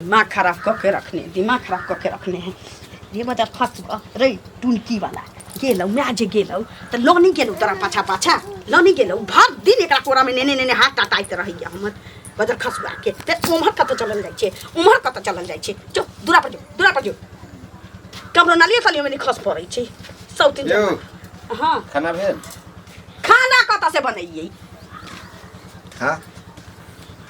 दिमाग खराब कऽ के रखने, दिमाग खराब कऽ के रखने है रे। बजर फस रे टुनकी वाला गेलौ, माय जे गेलौ तऽ लऽ नहि गेलौ, तोरा पाछा पाछा लऽ नहि गेलौ। भरि दिन एकरा कोरामे नेने नेने हाथ टटाइत रहैया हमर बजर खसुआ के। फेर ओम्हर कतऽ चलल जाइ छै, ओम्हर कतऽ चलल जाइ छै? जो दूरा पर जो, दूरा पर जो। कमरो नालियो तालियोमे नहि खस पड़ै छै सौतिन। यौ। हँ। खाना भेल? खाना कतऽ से बनैयै? हाँ।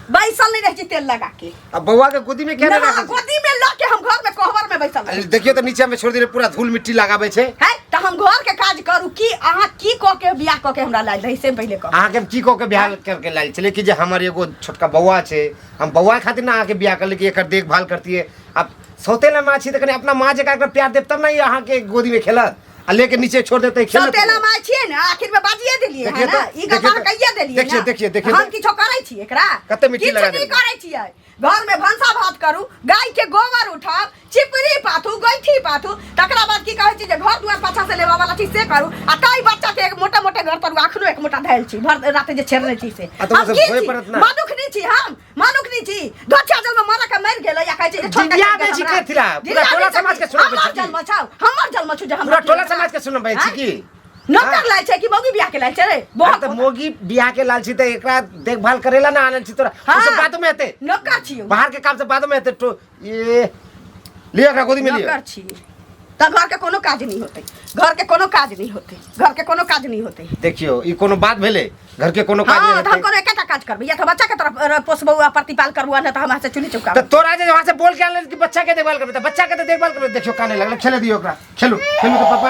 बैसल नहीं रहै छी तेल लगा के? अब बउआ के गोदी में क्या ना नहीं राखै छी? गोदी में लऽ के हम घर में कोहबर में बैसल अरे रहै। देखियो तऽ नीचा में छोड़ दिले, पूरा धूल मिट्टी लगाबै छै। है तऽ हम घर के काज करू कि अहाँ की कऽ के बियाह कऽ के हमरा लायल रही से पहिले कहू। अहाँके हम की कऽ के बियाह करके लायल छलै कि जे हमर एगो छोटका बौआ छै, हम बौआ खातिर ना अहाँके बियाह करली कि एकर देखभाल करतियै। आब सौतेला माँ छी तऽ कनि अपना माँ जकाँ एकरा प्यार देब तब ने ई अहाँके गोदी में खेलत, आ लेके नीचे छोड़ देते खेलत। सौतेला माय छियै ने, आखिर में बाजिए देलियै देखिए है ना। तो, ई गप देखिए अहाँ तो, कहिए देलियै देखिए, ना। देखिए, देखिए हम तो। किछो करै छी एकरा? कते मिट्टी किछु लगा नहि देलियै। करै छियै। घर में भनसा भात करू, गाय के गोबर उठाउ, चिपरी पाथू, गोइठी पाथू, तकरा बाद की कहै छी जे घर दुआर पाछा से लेबा वाला छी से करू, आ ताहि बच्चा के एक मोटा मोटे घर पर अखनो एक मोटा धैल छी, भर राते जे छेड़ने छी से। आ तो हम सब की होए छी? पड़त ना। मनुख नहि छी हम, मनुख नहि छी। धोछा जल में मर के मरि गेलै आ कहै छै जे छोड़ के जिया चलि दै छी गेल हमरा। कथिला? पूरा जिया टोला दै छी। समाज के सुनाबै हमर छी की? जन्म छौ, हमर जन्म छौ जे हमरा पूरा टोला समाज के सुनबै छी की? नौकर लाय छै कि मौगी बियाह के लाय छै रे? अरे तऽ मौगी बियाह के लाल छी तऽ एकरा देखभाल करेला ना आनल छी तोरा। हाँ। ओ सब बादो में हेतै। नौकर छी। बाहर के काम सब बादो में हेतै। तो ये लियो, एकरा गोदी में लियो। नौकर छी तऽ घर के कोनो काज नहीं होते, घर के कोनो काज नहीं होते, घर के कोनो काज नहीं होते। देखियो, ई कोनो बात भेलै? घर के कोनो काज हाँ नहीं तऽ हम हेतै? कोनो एकेटा काज करबै, या तऽ बच्चा के तरफ पोसबौ आ प्रतिपाल करबौ, आ नहि तऽ हमरा से चुनी चौका। तऽ तोरा जे वहां से बोल के आनल कि बच्चा के देखभाल करबै, तऽ बच्चा के तऽ देखभाल करबै। देखियो, काने लगल, खेले दियो ओकरा। खेलू खेलू तऽ पापा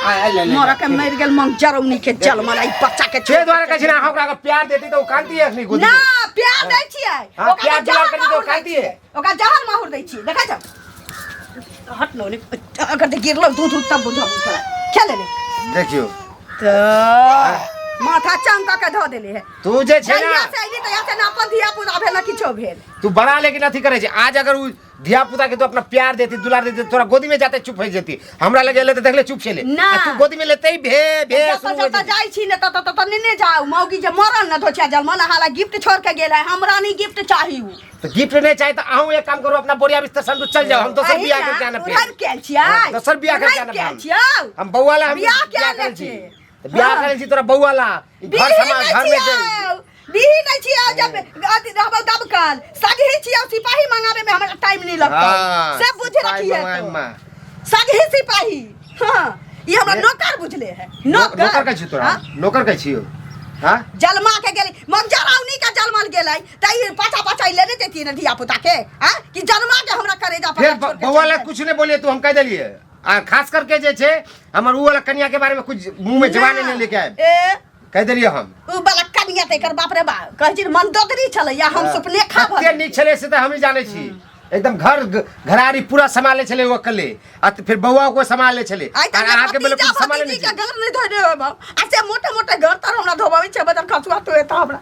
आ आ ले ले। मर के मरि गेल मन जरौनी के जल मन ई बच्चा के। छे द्वारा कहै छी ना, अहाँ ओकरा अगर प्यार देती तऽ ओ कानती अखनी गोदी ना में। प्यार दै छियै। हाँ, ओकरा प्यार तऽ दुलार जहर करी तऽ ओ माहुर दै कानती है। छियै। ओकरा जहर माहुर दै छियै, देखै छौ? हट नो ने, अगर जे गिरलो दूध उध तब बुझब तोरा। खेले ले। देखियो। तऽ माथा चंग कऽ के धऽ देले है। तू जे छै ना, जहिया से अयली तहिया से ना अपन धिया पुता भेल ना किछो भेल। तू बड़ा लेकिन अथी करे छै। आज अगर उ धिया पुता के तू अपना प्यार देती, दुलार देती, तोरा गोदी में जाते चुप हो जेती। हमरा लगे एले तऽ देखले चुप छेले। ना। आ तू गोदी में लेते ही भे भे जतऽ शुरू हो जतऽ जेती। जाइ छी ने ततऽ ततऽ नेने जाउ। मौगी जे मरल ने धोछिया जलमल, हाला गिफ्ट छोड़ के गेल है, हमरा नहीं गिफ्ट चाही। उ तो गिफ्ट नहीं चाहिए तो अहूँ एक काम करो, अपना बोरिया बिस्तर संग चल जाओ, हम दोसर अही बियाह ना, करके आना उड़ान फिर। के आयल छियै। हाँ, दोसर बियाह करके उड़ान आना के आयल हम। छियै। हम बउआ ला हम बियाह के बियाह आयल करै छी। छियै। तऽ बियाह हाँ। करै छी तोरा बउआ ला। ई घर बिही समा नहि घर में छियौ, बिही नहि छियौ जब अथी रहबौ दबकल सगही छियौ, सिपाही मंगाबे में हमरा टाइम नहीं लगतौ। हाँ, से बुझ सिपाही रखिए मंगाए तो। में। सगही सिपाही, हाँ, ई हमरा नौकर बुझले है। नौकर नौकर कहै छी तोरा? हाँ? नौकर कहै छियौ? हाँ? जलमा के गेली मंजरौनी के जलमल गेलै त ई पाछा पाछा ई लेने जैतियै ने धिया पुता के आ कि जलमा के हमरा करेजा पर फिर छोड़ के बउआ चलि ला गेल। कुछ नहीं बोलिए तू, हम कह देलिए। आ खास करके जे छै हमर उ वाला कनिया के बारे में कुछ मुंह में जवानी नहीं लेके आए। ए कह देलिए हम। उ वाला कनिया त एकर बाप रे बा कहै छी मंदोदरी छलै या हम सुपने खा भऽ कते नीक छलै से तऽ हमही जानै छी। एकदम घर घरारी पूरा सम्हाले छलै ओ अकेले, आ तऽ फिर बौआ को सम्हाले छलै। आइ आ तक अहाँके बेले भतीजा कुछ सम्हाले भतीजी नहि के छै। घर नहीं धोने होब आ से मोटे मोटे घर तर हमरा धोबाबै छै बदल खसुआ तो एता हमरा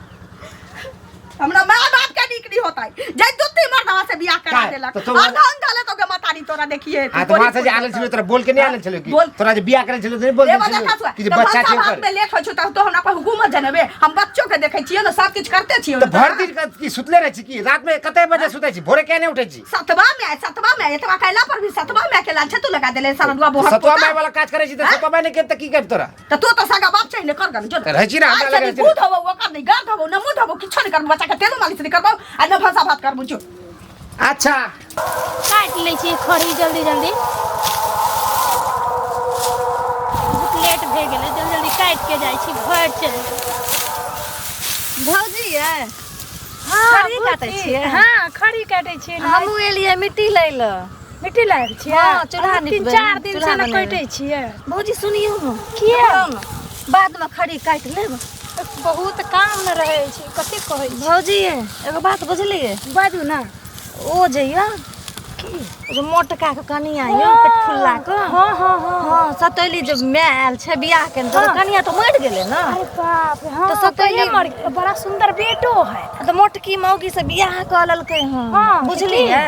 हमरा माय बाप के नीक नहीं होता है जे दू तीन मर्दवा से बियाह करा काय? देलक तो तो- और धन धले तो गे मतारी तोरा देखिए। आ तऽ वहाँ से जे आनल छलै तोरा बोल के नहि आनल छलै की? बोल। तोरा जे बियाह करै छलै तऽ नहि बोल ए देल बदल छलै खसुआ कि जे तो बच्चा भनसा छै भात ओकर? में लेट होइ छौ त तो हमरा पर हुकूमत जनबे? हम बच्चो के देखै छियै ने, सब किछु करते छियै तऽ ने। भरि दिन की सुतले रहै छी की? रात में कते बजे सुतै छी? भोरे किया नहि उठै छी? सतवा में आए, सतवा में आए, एतबा कैला पर भी सतवा में के लाल तू लगा देले सरदुआ बोहर सतवा पोता। माय वाला काज करै छी तऽ सतवा माय नहि के तऽ की कर तोरा? त तू तो सगा बाप छै ने, कर गन जो। तऽ रहै छी ने, हमरा आइ लग रहै से छी। मुँह धोबो ओकर नहीं, गार धोबो न, मुँह धोबो, किछो नहीं करबो, बच्चा के तेलो मालिश नहीं करबो आ न भनसा भात करबो जो। अच्छा। काटि लै छी खरी जल्दी जल्दी, बहुत लेट भए गेलै, जल्दी जल्दी काटि के जाइ छी घर चलि। भौजी ये, हाँ, खरी काटै बुच्ची, छियै? हाँ, खरी काटै छियै ने। हमहूँ एलियै मिट्टी लै लए। मिट्टी लायल छियै? हाँ, चूल्हा हम तीन निपबै, चार दिन चूल्हा से ने बनेबै। कटै छियै। भौजी सुनियौ ने। किया? बताउ ने, बादमे खरी काटि लेब। बहुत काम ने रहै छै, कते कहै छी। भौजी ये, एगो बात बुझलियै? बाजू ने। ओ जे यऽ की? ओ जे मोटका के कनिया यऽ, पेटफुल्ला के। हाँ हाँ हाँ। हाँ, सतैली जे माय आयल छै बियाह केने, तऽ हाँ। कनिया तऽ मरि गेलै ने। अरे बाप रे, हाँ। तऽ सतैली- कहिया मर गेलै? बड़ा सुंदर बेटो है। तऽ मोटकी मौगी से बियाह कऽ लेलकै हँ। हाँ, बुझलियै?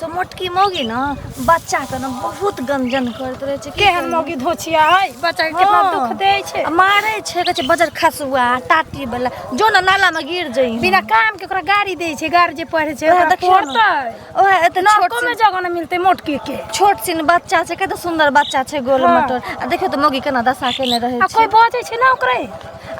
से मोटकी मौगी ने बच्चाके ने बहुत गंजन करैत रहै छै। की केहन कहियौ? मौगी धोछिया है, बच्चा के कितना हाँ। दुख दै छै। आ मारै छै, कहै छै बजर खसुआ टाटी वाला, जो ने नाला में गिर जइहे। बिना काम के ओकरा गाड़ी दै छै, गाड़ी जे पढ़ै छै ओएह ओकरा देखियौ ने। पढ़तै। ओएह एते छोट नरको में सिन जगह न मिलते मोटकी के। छोट सिन बच्चा छै, कते सुंदर बच्चा छै गोल हाँ। मटोल। आ देखियौ तऽ मौगी केना दशा केने रहै आ छै। कोई बजै छै ना ओकरे?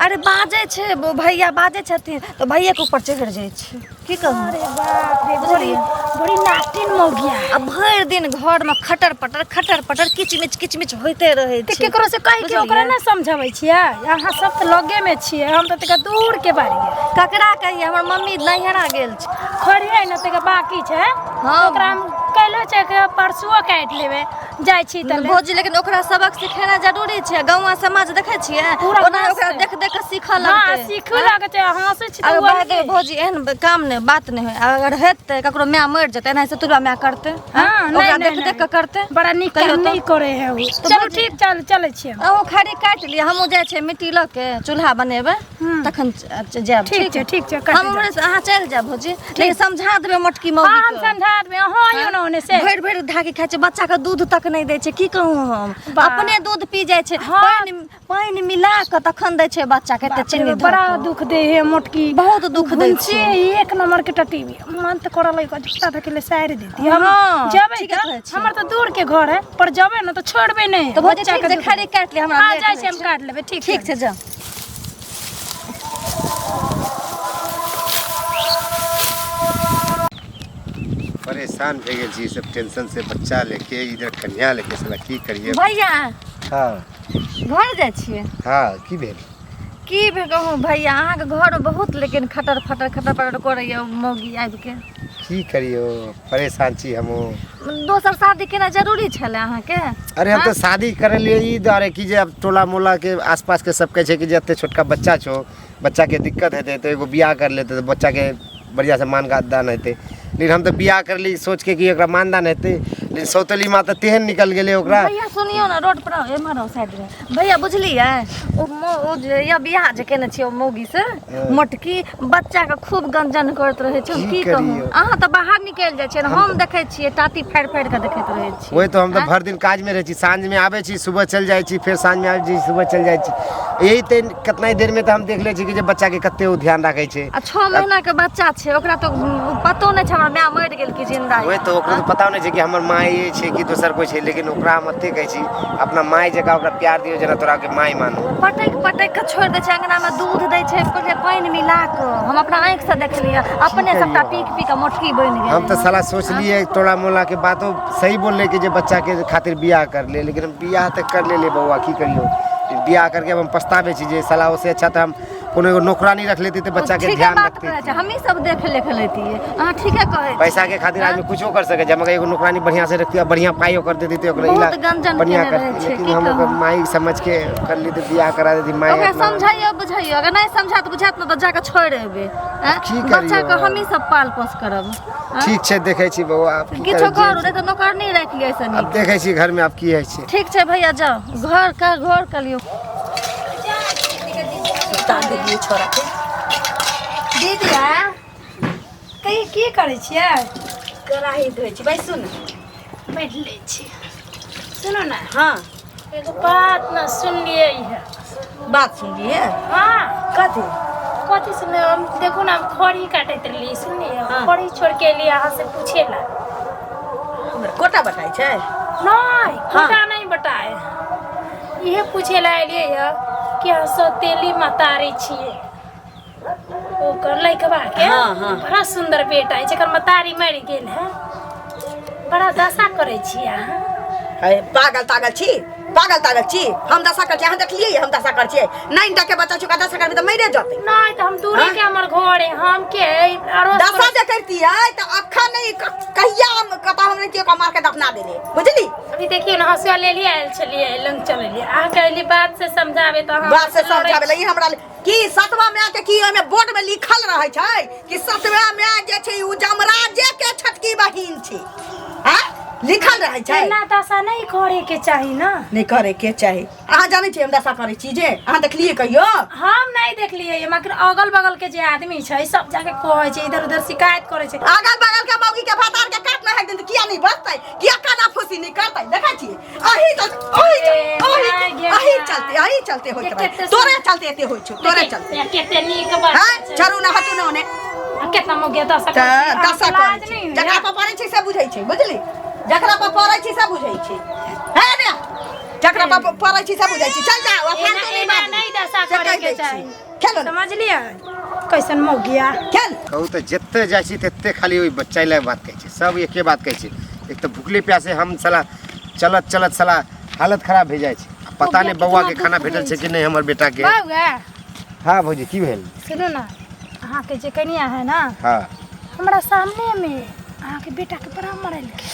अरे बाजै छै, वो भैया बाजै छथिन तऽ भैया के ऊपर चढ़ि जाइ छै। की कहू? अरे बाप रे, बड़ी बड़ी नाटिन मौगिया। आ भरि दिन घर में खटर पटर खटर पटर किचमिच किचमिच होइते रहै तऽ छै। केकरो से कहि के बुझलियै? ओकरा नहि समझाबै छियै? अहाँ सब तऽ लगे में छियै, हम तऽ तनिका दूर के बारी। ककरा कहियै? हमर मम्मी नैहरा गेल छै। खड़ियै ने तनिका बाकी छै। हाँ। ओकरा हम काल्हिओ छै के परसुओ काटि लेबै, जाइ छी तऽ। भौजी, लेकिन ओकरा सबक सिखेनाइ जरूरी छै। गाँव समाज देखै छियै, पूरा ओना ओकरा हँसतै। देख देख के सीखऽ हाँ लगतै। सीखू लगतै, हँसै छी तऽ अगर ओ बात अलगे। भौजी, एहन काम नहि बात नहि होइ। अगर हेतै ककरो माय मरि जेतै, एनाहि से तुरबा माय करतै? हाँ, आँय? नहीं, ओकरा नहीं, देख देख के करतै। बड़ा नीक कहियौ काम तऽ। नहीं करे है ओ। तऽ चलू भौजी- ठीक, चल चलै छियै हम। अहूँ खड़ी काटि लिअ, हमहूँ जाइ छियै मिट्टी लऽ के चूल्हा बनेबै, तखन जायब। ठीक छै, ठीक छै, काटि हम उम्हरे से अहाँ चलि जायब भौजी, लेकिन समझा देबै मोटकी मौगी हाँ, हम के। समझा देबै। अहाँ आइयौ ने ओने से। भरि भरि ढाकी खाइ छै, बच्चा के दूध तक नहि दै छै। की कहूँ हम? बाप। अपने दूध पी जाइ छै। हाँ। पानि पानि मिला कऽ तखन दै छै बच्चा के, एते बाप रे, चीनी धऽ बड़ा कऽ। दुख दे है मोटकी। बहुत दुख दै घुनची छै। एक नंबर के टटीबी, मन तऽ करल है झूठा धकेले सारि देती। हम हाँ, जेबै ठीके तऽ कहै छियै। हमर तऽ दूर के घर है, पर जेबै ने तऽ छोड़बै नहि तऽ भौजी बच्चा ठीक के छै, दुख। खड़ी काटि लिअ, हमरा हाँ लेट जाइ होइ छी हम, छै। काटि लेबै। ठीक। ठीक छै, जाउ। परेशान भए गेल छी ई सब टेंशन से, बच्चा लेके इधर कन्या लेके, साला की करिए। भैया। हाँ। घर जाइ छियै? हाँ, की भेल? की भेल कहूँ भैया, अहाँके घर बहुत लेकिन खटर फटर खटर फटर करैया मौगी आबिके। की करियो, परेशान छी हमहूँ। दोसर शादी केनाइ जरूरी छलै अहाँके? अरे हम तऽ शादी करे लिए ई दुआरे कि जे अब टोला मोला के आसपास के सब कहै छै कि जे एते छोटका बच्चा छौ, बच्चा के दिक्कत हेतै, तऽ एगो बियाह कर लेतै तऽ बच्चा के बढ़िया से मान दान हेतै। लेकिन हम तऽ बियाह करली सोच के कि एकरा मानदान हेतै, लेकिन सौतेली माँ तऽ तेहन निकल गेलै ओकरा। भैया सुनियौ ने, रोड पर आउ, एम्हर आउ साइड में। भैया बुझलियै, ओ ओ जे या बियाह जे केने छियै ओ मौगी से मोटकी, बच्चा के खूब गंजन करैत रहै छै। हम की की कहू? करियौ? अहाँ तऽ बाहर निकलि जाइ छियै ने, हम देखै छियै टाटी फाड़ि फाड़ि कऽ देखैत रहै छियै। वही तो, हम तऽ भरि दिन काजमे रहै छी, साँझमे आबै छी, सुबह चलि जाइ छी, फेर साँझमे आबै छी, सुबह चलि जाइ छी। यही तऽ कतना देरमे तऽ हम देख लै छी कि जे बच्चाके कते ओ ध्यान राखै छै। आ 6 महीना के बच्चा छै, ओकरा तऽ पतो नहि छै हमरा माय मरि गेल कि जिंदा। वही तऽ, ओकरो तऽ पता नहि छै कि हमर माय छै कि दोसर कोइ छै। लेकिन ओकरा हम एते कहै छी, अपना माय जकाँ ओकरा प्यार दियौ, जेना तोरा के माय मानो। पटकि पटकि कऽ छोड़ि दै छै अंगना मे, दूध दै छै पहिले पानि मिला कऽ। हम अपना आँखि से देखलियै, अपने सबटा पी पी कऽ मोटकी बनि गेलै। हम तऽ साला सोचलियै टोला मोला के बातो सही बोलले कि जे बच्चा के खातिर बियाह कर ले, लेकिन हम बियाह तऽ कर लेलियै बौआ, की करियौ, बियाह करके अब हम पछताबै छी जे साला ओसे अच्छा तऽ हम कोनो एगो नौकरानी रख लेती तऽ बच्चा के ठीके ध्यान बात रखती। कहै छै, हमही सब देख लेख लेतियै। अहाँ ठीके कहै छी। पैसा के खातिर आदमी कुछो कर सकै छै, मगर एगो नौकरानी बढ़िया से रखती, बढ़िया पाई ओकर दे देती, ओकरा बहुत इलाज गंजन बढ़िया केने करती। रहै छै, लेकिन की हम ओकर कहू? माई समझ के कर ली तऽ बियाह करा देती माई ओकरा अपना। समझाइयो बुझाइयो, अगर नहि समझात बुझात ने तऽ जाके छोड़ि एबै। आँय? की बच्चा के करियौ? हमही सब पाल पोस करब। आँय? ठीक छै, देखै छी बौआ, आब की किछो करब, करू, नहि तऽ नौकरनी राखि लिअ एहिसँ आब नीक। देखै छी घरमे आब की होइ छै। ठीक छै भैया, जाउ घर का घर कर लियौ। सुता देलियै छोरा के। दीदिया, कहियै की करै छियै? कड़ाही धोइ छी, बैसू ने। बैठ लै छी। सुनू ने। हाँ। एगो बात ने सुनलियै है। बात सुनलियै? हाँ। कथी? कथी सुनलियै? हम देखू ने, हम खड़ी काटैत रहलियै, सुनलियै? हाँ। खड़ी छोड़ के एलियै अहाँ से पूछे ला। हमरा कोटा बटाइ छै? नहीं, कोटा नहीं बटाए, इहे पूछे ला एलियै है कि अहाँ सौतेली मतारी छियै ओकर लड़कबा के? हाँ, हाँ। बड़ा सुंदर बेटा है, जेकर मतारी मरि गेल है। बड़ा दशा करै छियै अहाँ। अरे पागल तागल छी, पागल तागल छी? हम दशा करै छी? अहाँ देखलियै हम दशा करै छियै? नाइन टा के बच्चा छै, ओकरा दशा करबै तऽ मरिए जेतै। नहीं तऽ हम दूरे हाँ? के हमर घर है, हम के अड़ोस दशा पड़ोस। जे करतियै तऽ अखन नहि, कहिया हम कतऽ हम रहितियै, ओकरा मार के दफना देले, बुझली? अभी देखियौ ने, हँसुआ लेलियै, आयल छलियै, लंग चलेलियै। अहाँके अयली बात से समझाबे तऽ अहाँ बात से लड़ै समझाबे लगी हमरा की सतवा माय के की ओहिमे बोर्ड में लिखल रहै छै कि सतवा माय जे छै ओ जमराजे के छोटकी बहिन छी? आँ, लिखल रहै छै? एना दशा नहीं करे के चाही ना। नहि करे के चाही। अहाँ जानै छियै हम दशा करै छी जे? अहाँ देखलियै कहियो? हम नहीं देखलियै, मगर अगल बगल के जे आदमी छै सब जाके कहै छै, इधर उधर शिकायत करै छै। अगल बगल के मौगी के भातार के काट न एक दिन किया नहीं बचतै? किया काना फूसी नहीं करतै? देखै छियै, अही चलते, अही ए, अही गे अही माय। चलते, अही चलते होइत ये रहे। कते तोरे चलते एते होइ छौ, तोरे चलते। कते नीक बात हैं छै। चरू ना, हटू ना ओने। आ केतना मौगिया दशा तऽ करै छै, दशा अहाँके करै लाज छै नहि होइए? जकरा पर पड़ै छै से बुझै छै बुझली जकरा पर पड़ै छै से बुझै छै हे रे जकरा पर पड़ै छै से बुझै छै चल जाओ आ एना फालतू नहि एना बाजू नहि दशा से करे कहि के दै छी चाही खेलो ने समझलियै कैसन मौगिया खेल कहू तऽ जते जाइ छी तते खाली ओहि बच्चा लए बात कहै छै सब एके बात कहै छै एक तऽ भुखले प्यासे हम साला चलत चलत साला हालत खराब भए जाइ छै आ पता नहि बौआ के खाना भेटल छै कि नहि हमर बेटा के बौआ हाँ भौजी की भेल सुनू ने अहाँके जे कनिया है ना हाँ हमरा सामने में अहाँके बेटा के बड़ा मरलकै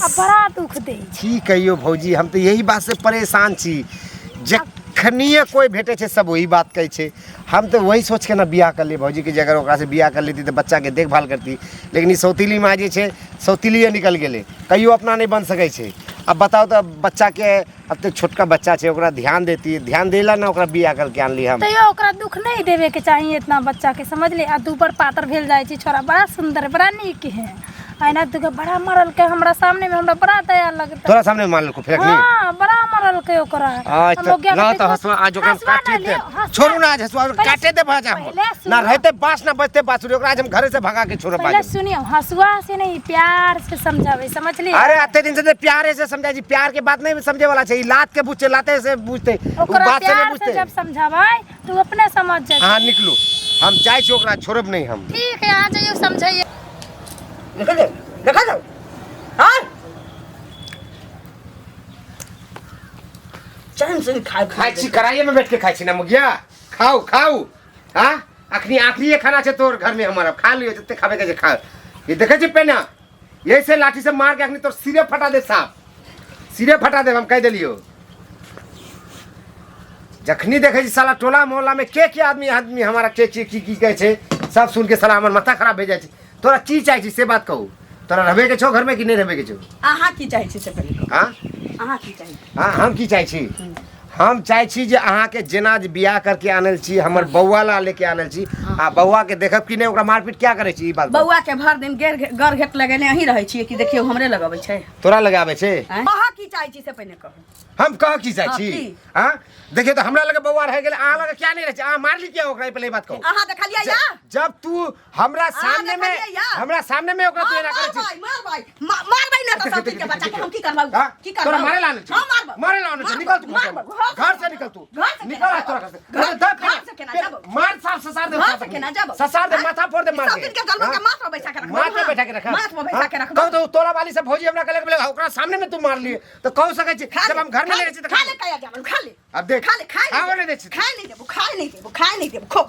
आ बड़ा दुख दै छै की कहियो भौजी हम तऽ यही बात से परेशान छी जखनिए कोइ भेटै छै सब वही बात कहै छै हम तऽ वही सोच के ना बियाह करलियै भौजी कि जे अगर ओकरासँ बियाह कर लेती तऽ बच्चाके देखभाल करती लेकिन ई सौतीली माँ जे छै सौतीलिए निकलि गेलै कहियो अपना नहि बनि सकै छै आब बताउ तऽ बच्चाके अब तऽ छोटका बच्चा छै ओकरा ध्यान देती ध्यान दै ला ना ओकरा बियाह करके आनली हम तैयो ओकरा दुख नहि देवे के चाही इतना बच्चा के समझली आ दूबर पातर भेल जाइ छै छोरा बड़ा सुंदर बड़ा नीक है एना दुगो बड़ा मरलकै हमरा सामने में हमरा बड़ा दया लगता तोरा सामने मारलको फेर अखनी हाँ बड़ा मरलकै ओकरा आज हम तो ओकरा ना के तो हसुआ आज ओकरा हम हसुआ काटे ना दे लियो, हसुआ। छोड़ू ना आज हसुआ पहिले- काटे दे भाजा हम पहिले ना सुनो। रहते बास ना बचते बासुरी ओकरा आज हम घरे से भगा के छोड़ब पहले आज सुनियो हसुआ से नहीं प्यार से समझावे समझली अरे अते दिन से तो प्यारे से समझा जी प्यार के बात नहीं समझे वाला चाहिए लात के पूछे लाते से पूछते उ ओकरा बात से नहीं प्यार से पूछते जब समझाबै तो अपने समझ जाए हाँ निकलू हम जाइ छी ओकरा छोड़ब नहीं हम ठीक है आ जाइयो समझाइए निकल जाओ निकल जाओ हाँ चैन से खाए खाइ छी कराइए में बैठ के खाइ छी ना मुगिया खाओ खाओ हाँ अखनी आखिरी खाना छै तोर घर में हमर अब खा लियो जते खाबे के छै खा ये देखे छी पेना यही से लाठी से मार के अखनी तोर सिरे फटा दे साफ सिरे फटा दे हम कह देलियो जखनी देखे छी साला टोला मोहल्ला में के के आदमी आदमी हमारा के के की की कहै छै सब सुन के साला हमर माथा खराब भए जाइ छै तोरा की चाहै छी से बात कहू तोरा रहबे के छौ घर में कि नहीं रहबे के छौ अहाँ की चाहै छी से पहिले कहू हाँ अहाँ की चाहै छी हाँ हम की चाहै छी हम चाहै छी जे अहाँके जेना जे बियाह करके आनल छी हमर बौआ ला लेके आनल छी आ बौआ के देखब कि नहि ओकरा मारपीट क्या करै छी ई बात बताउ। बौआ के भर दिन गेर गर घेट लगेने अहीं रहै छियै कि देखियौ हमरे लगबै छै तोरा लगाबै छै आँय? अहाँ की चाहै छी से पहिने कहू हम कह की चाहै हाँ, छी की? हाँ देखियौ तऽ हमरा लगे बौआ रहि गेलै अहाँ लगे क्या नहि रहै छै अहाँ मारली किया ओकरा ई पहिले ई बात कहू अहाँ देखलियै या जब तू हमरा सामने में देखलियै या? हमरा सामने में ओकरा तू एना करै छी मारबै मारबै ना तऽ सब के बच्चा के हम की करबै हाँ? की करबै तोरा मारे ला आनल छी हम मारबै मारे ला आनल छी निकल तू घर मारबै, से। घर से निकल तू घर से निकल आज तोरा घर से घर- अरे दब घर से केना पेड़- जाबो? मार साफ ससार दे घर साफ से केना जाबो? ससार दे हाँ? माथा फोड़ दे मार सब के दिन के जन्म के हाँ? माथ पर बैठा के रखबै माथ पर बैठा के रखब माथ पर बैठा के हाँ? रखबै कहू तो तोरा वाली से भौजी हमरा कहलक बोले ओकरा सामने में तू मार लिए तो कहू सकै छी खा जब ले, हम घर में खा ले ले, रहै छी तऽ खा ले काया जामुन खा ले अब देख खा ले खाए खाओ नहीं दै छी खाए नहीं देबो खाए नहीं देबो खाए नहीं देबो खो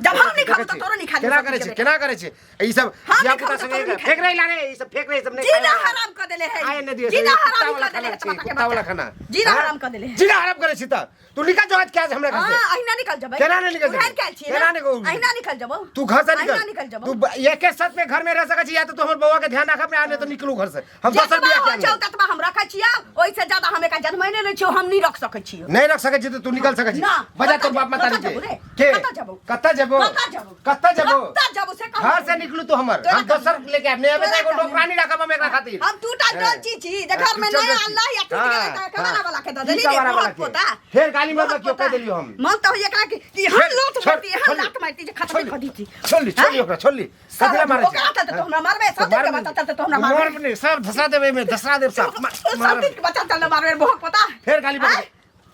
जब हम नहीं खाबो तो तोरो नहीं खा केना करै छै केना करै छै ई सब हम धिया नहीं पुता खाबो संगे तो तोरो नहीं फेंक रही लारे ई सब फेंक रही सब नहीं जीना खाए वाला। हराम कर देले है आए नहीं दिए जीना कुत्ता हराम वाला कर देले खाना है चाहिए, टमाटर के कुत्ता वाला बच्चा। खाना जीना हाँ? हराम कर देले है जीना हराम करै छी तऽ तू निकल जो आज क्या हमरा घर से हां अहिना निकल जबै केना नहीं निकल उधार जेबै? के आयल छियै केना ना? नहीं कहू? अहिना निकल जबौ तू घर से निकल अहिना निकल जबौ तू एके साथ में घर में रह सकै छी या तो तू हमर बौआ के ध्यान राखब ने तो निकलू घर से हम दोसर जतबा बियाह होइ के छौ ततबा हम रखै छियै ओहिसे ज्यादा हम एका जन्मैने नहि छियौ हम नहि रख सकै छियौ नहीं रख सकै छी तो तू निकल सकै छी ना, बजा कतऽ तोर बाप जेबौ? माता कतऽ के जेबौ रे? के कतऽ जेबौ? कतऽ जेबो कतऽ जेबौ? कतऽ जेबो कतऽ जेबौ से कहू। घर से निकलू तू हमर तोरा हम दोसर लेके आब नहीं आबे तोरा एगो कहू। नौकरानी राखब हम एकरा खातिर हम टूटा डोल छी छी जे घर में टूटल नहीं डोल छी। अल्लाह या टूट गेलै हाँ, तऽ कबारा हाँ। वाला के दऽ की देली रे कबारा वाला बहुत के? पोता फेर गाली मत बहुत बकियो, कह पोता। देलियो हम। मन तऽ होइए एकरा कि कि हम छोड़, लात छोड़, मारती हम छोड़। लात मारती जे खत्म कऽ दीती छोड़ ली छोड़ ली ओकरा छोड़ ली कथी ला मारै छी ओकरा चलते तो हमरा मारबे सब दिन के बच्चा चलते तो हमरा मारबे मारब नहीं सब धसरा देबै एहिमे धसरा देब सब सब दिन के बच्चा चलते मारबे बहुत पोता फेर गाली बकबै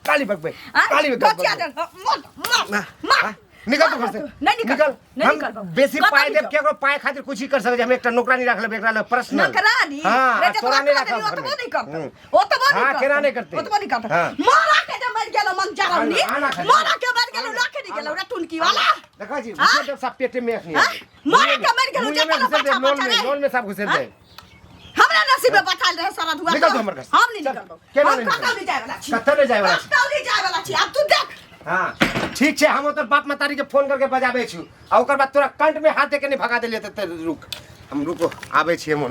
गाली बकबै गाली बकबै बचिया दे मार मार मार निकल तू घर से नहीं निकल नहीं हम निकल बेसी कतऽ पाई देब निकल? केकरो पाई खातिर कुछ ही कर सकै छी हम एकटा नौकरानी राख लेबै एकरा लग पर्सनल नौकरानी हां रे जे तोरा तोरा नहीं राखब राखब ओतबो नहीं करतौ हम्म। ओतबो नहीं हाँ, करतौ केना नहीं करतै? ओतबो नहीं करतौ हाँ। मारा के जे मर गेलो मन जरौनी आना खाली। मारा के मर गेलो लाखे नहीं गेलो रे टुनकी वाला देखा जी हाँ? घुसेड़ देब सब पेटे में अखनी हाँ? मारा के मर गेलो मुँहे में जतरा घुसेड़ बच्चा देब लोल बच्चा में रे लोल में सब घुसेड़ हाँ? देब हमरा नसीब में बैठाल रहे सारा धुआ निकल तू हमर घर से। हम नहीं चल, निकलबो केना हम नहीं कतौ निकलबो? नहीं जाए वाला छी कतौ नहीं जाए वाला छी? कतौ नहीं जाए वाला छी अब तू देख हाँ ठीक छै हम तोर बाप महतारी के फोन करके बजाबै छी आ ओकर बाद तोरा कंठ में हाथ दे के नहीं भगा देलियै तऽ रुक हम रुको आबै छियै मोने